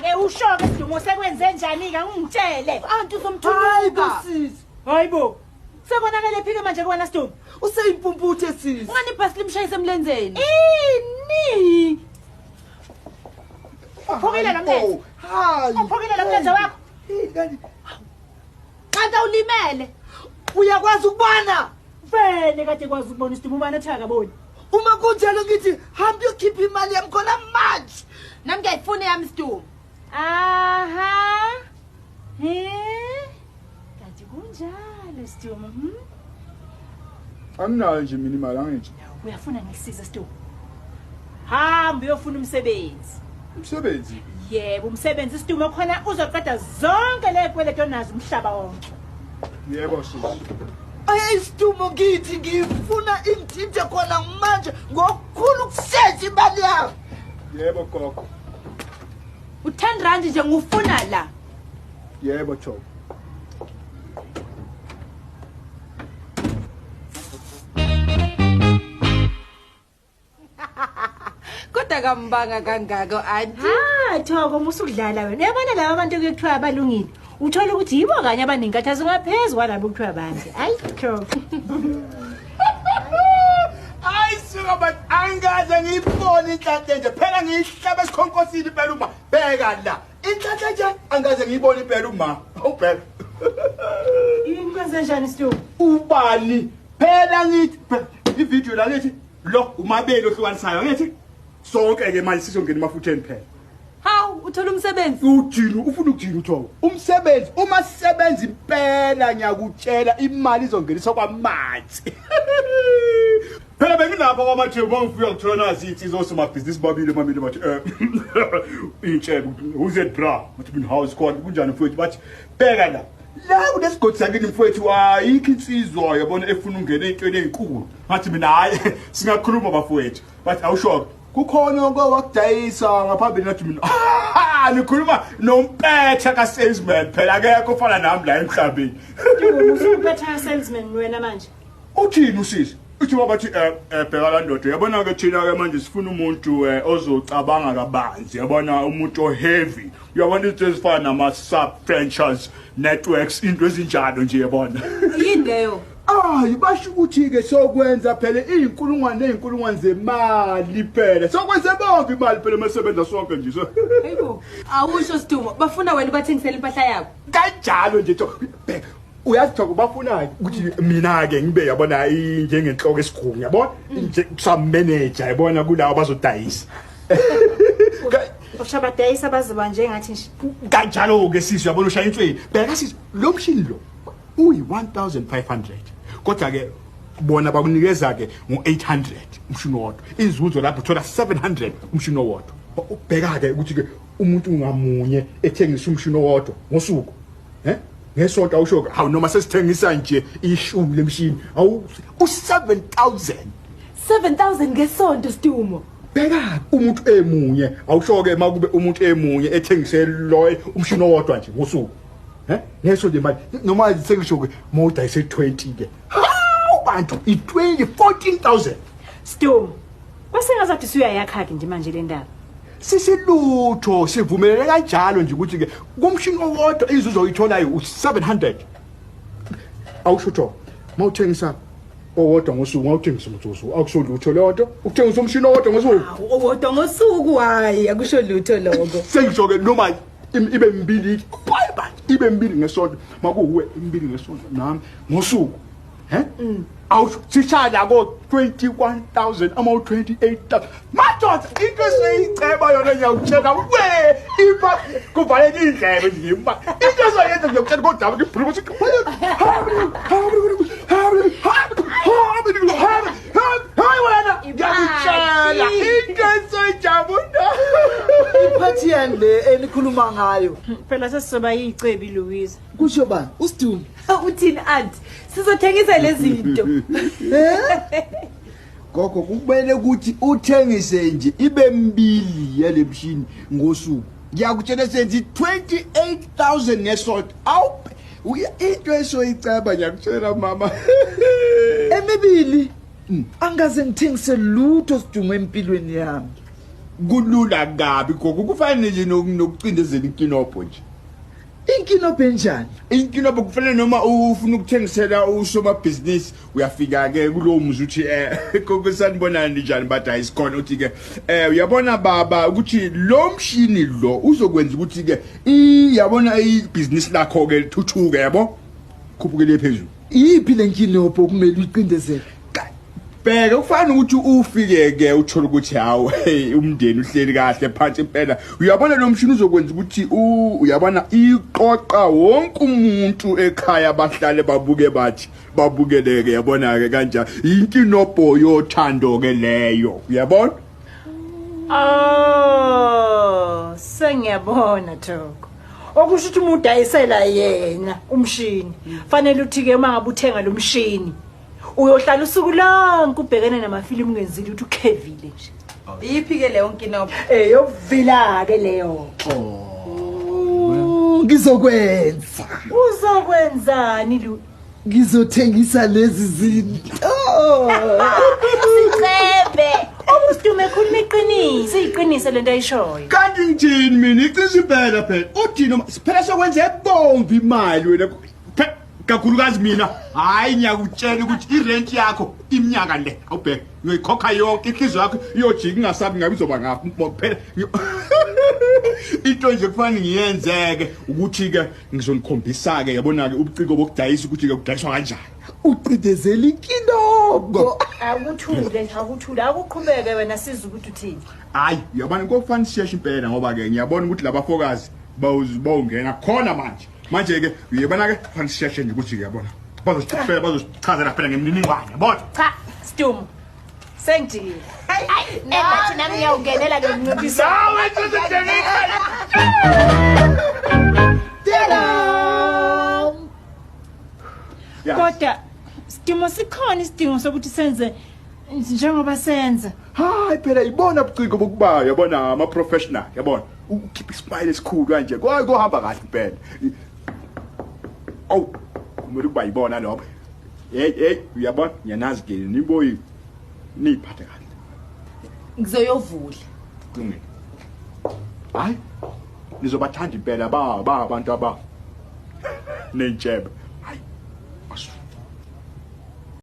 Ke usho ke Sidumo sekwenze njani ke ungitshele. Anti uzomthuluka. Sisi. Hayibo. Sekonakele phike manje kuwena Sidumo. Useyimpumputhe sisi. Ungani ibhasi limshayise emlenzeni. Ini. Uphukile lo mlenze. Hayi. Uphukile lo mlenze wakho. Yini kanti? Kanti awulimele. Uyakwazi ukubona? Vele kade kwazi ukubona Sidumo ubani athi akaboni. Uma kunjalo ngithi hamba uyokhipha imali yami khona manje. Nami ngiyayifuna yami Sidumo. Aha. He? Kanti kunjalo Sidumo. Anginayo nje mina imali angithi. Uyafuna ngikusize Sidumo? Hamba uyofuna umsebenzi. Umsebenzi. Yebo, umsebenzi Sidumo khona uzoqeda zonke lezikweletu onazo umhlaba wonke. Yebo sisi. Ayi Sidumo ngithi ngifuna ingithinte khona manje ngokukhulu ukushesha imali yami. Yebo gogo. U10 rand nje ngufuna la. Yebo Thoko. Kodwa kambanga kangako anti. Ha, Thoko musukudlala wena. Uyabona laba abantu ekuthiwa abalungile. Uthola ukuthi yibo kanye abanenkathazo ngaphezulu kwalabo kuthiwa abantu. Ayi, Thoko. Hayi suka but angaze ngiyibone inhlanhla nje phela ngiyihlaba esikhonkosini impela uma bheka la inhlanhla nje angaze ngiyibone impela uma awubheka Yini kwenze njani Sidumo? Ubani phela ngithi ivideo la ngithi lo umabele ohlukanisayo ngithi sonke ke manje sizongena emafutheni phela. Hawu uthola umsebenzi. Ujini ufuna ukujini uThoko. Umsebenzi uma sisebenza impela ngiyakutshela imali izongeniswa kwamanzi. Phela bengilapha kwamathembu mangifika ngithola nazi insizwa osomabhizinisi babili mamile bathi intshebe who's it bra bathi mina house khona kunjani mfowethu bathi bheka la la kunesigodi sakini mfowethu ayikho insizwa yabona efuna ungena ey'ntweni ey'nkulu ngathi mina hhayi singakhuluma bafowethu bathi awushoke kukhona okwakudayisa ngaphambili ngathi mina nikhuluma nompetha ka-salesman phela akekho ofana nami la emhlabeni. Sidumo usumpetha salesman wena manje. Uthini usisi? Uthi wabathi bheka la ndoda yabona ke thina ke manje sifuna umuntu ozocabanga kabanzi yabona umuntu oheavy uyabona izinto ezifana nama sub franchise networks into ezinjalo nje yabona. Yini leyo? Ayi basho ukuthi ke sokwenza phela izinkulungwane nezinkulungwane zemali phela sokwenza bonke imali phela masebenza sonke nje so. Hayibo. Awusho Sidumo bafuna wena ubathengisele impahla yabo. Kanjalo nje Thoko. Bheka uyazi Thoko bafuna ukuthi mina ke ngibe yabona njengenhloko esigungu yabona nje some manager yabona kulawo bazodayisa. Ushabadayisa bazoba njengathi nje. Kanjalo ke sisi uyabona ushaya insweni. Bheka sisi lo mshini lo uyi 1500 kodwa ke bona bakunikeza ke ngo800 umshini owodwa inzuzo lapho uthola 700 umshini owodwa. Ubheka ke ukuthi ke umuntu ngamunye ethengisa umshini owodwa ngosuku ngesonto awusho ke hawu noma sesithengisa nje ishumi lemshini awu u7000 7000 ngesonto Sidumo. Bheka umuntu emunye awusho ke makube umuntu emunye ethengise lo umshini owodwa nje ngosuku ngesonto imali noma sengisho ke mawudayise 20 ke hawu bantu i20 14000. Sidumo kwasengazathi usuyayakha ke nje manje le ndaba. Sisilutho sivumelene kanjalo nje ukuthi ke kumshini owodwa inzuzo oyitholayo u700. Awusho Thoko mawuthengisa owodwa ngosuku mawuthengisa ngosuku akusho lutho leyo nto ukuthengisa umshini owodwa ngosuku. Hawu owodwa ngosuku hayi akusho lutho lokho. Sengisho ke noma ibe mbili ibe mbili ngesonto makuwe imbili ngesonto nami ngosuku Awusho sishaya ko 21000 ama 28000 madoda into esiyiceba yona ngiyakutshela we ipha kuvaleka indlebe nje imba into esoyenza ngiyakutshela kodwa ngibhulu ukuthi hayi wena ngiyakutshela into esojabula. Iphathi yani le enikhuluma ngayo. Phela sesizoba yicebi Louise. Kusho bani? uSidumo. Uthini anti? Sizothengisa lezi zinto. Gogo kumele ukuthi uthengise nje ibe mbili yalemshini ngosuku. Ngiyakutshela senze 28000 ngesonto. Awu into esoyiceba ngiyakutshela mama. Emibili angaze ngithengise lutho Sidumo empilweni yami. Kulula kabi gogo, kufanele nje nokucindezela inkinobho nje. Inkinobho enjani? Inkinobho kufanele noma ufuna ukuthengisela usomabhizinisi, uyafika ke kulowo muzi uthi gogo sanibonani njani, bathi hayi sikhona, uthi ke uyabona baba ukuthi lo mshini lo uzokwenza ukuthi ke iyabona ibhizinisi lakho ke lithuthuke, yabo, khuphukele phezulu. Iyiphi le nkinobho okumele uyicindezele? Bheka, kufana ukuthi ufike ke uthole ukuthi hawu umndeni uhleli kahle phansi impela. Uyabona lo mshini uzokwenza ukuthi uyabona iqoqa wonke umuntu ekhaya, bahlale babuke bathi babukeleke, yabona ke kanjani. Inkinobho yothando ke leyo, uyabona? Oh, sengiyabona Thoko. Okusho ukuthi umuntu udayisela yena umshini. Fanele uthi ke uma ngabe uthenga lo mshini uyohlala usuku lonke ubhekene namafilimu ungenzile ukuthi ukhevile nje. Iyiphi ke leyo nkinobho? Eyokuvila ke leyo. Oh, ngizokwenza. Uzokwenzani lu? Ngizothengisa lezi zinto. Sicebe. Ubusitume ekhuluma iqiniso, iqiniso lento ayishoyo. Kanti ngithini mina, iqiniso impela phela. Uthi noma phela sokwenza ebomvu imali wena. Kakhulukazi mina, hayi ngiyakutshela ukuthi irent yakho iminyaka le awubheke ngiyoyikhokha yonke, inhliziyo yakho iyojika ingasabi ngabe izoba ngaphi phela. Into nje kufanele ngiyenzeke ukuthi ke ngizonikhombisa ke, yabona ke ubuciko bokudayisa ukuthi ke kudayiswa kanjani. Ucindezela inkinobho. Akuthule nje, akuthule, akuqhubeke wena siza ukuthi uthini. Hayi uyabona kufanele sisheshe impela ngoba ke ngiyabona ukuthi labafokazi bawungena khona manje. Manje ke uyabona ke kufanele sisheshe nje ukuthi uyabona bazosichazela bazosichazela phela ngemininingwane, yabona? Cha, Sidumo. Sengijikile. Hayi, engathi nami ngiyawungenela lo mncintiswano. Nawe nje. Kodwa Sidumo, sikhona isidingo sokuthi senze njengoba senza. Hayi phela ibona ubuciko bokuba yabona ama professional, yabona, ukhipha ismile esikhulu kanje kuhamba kahle impela. Awu kumele ukuba yibona lokho. Hey hey uyabona ngiyanazi ke niboyi niphathe kahle. Ngizoyovula. Kulungile. Hayi nizobathanda impela ba abantu aba nentshebe.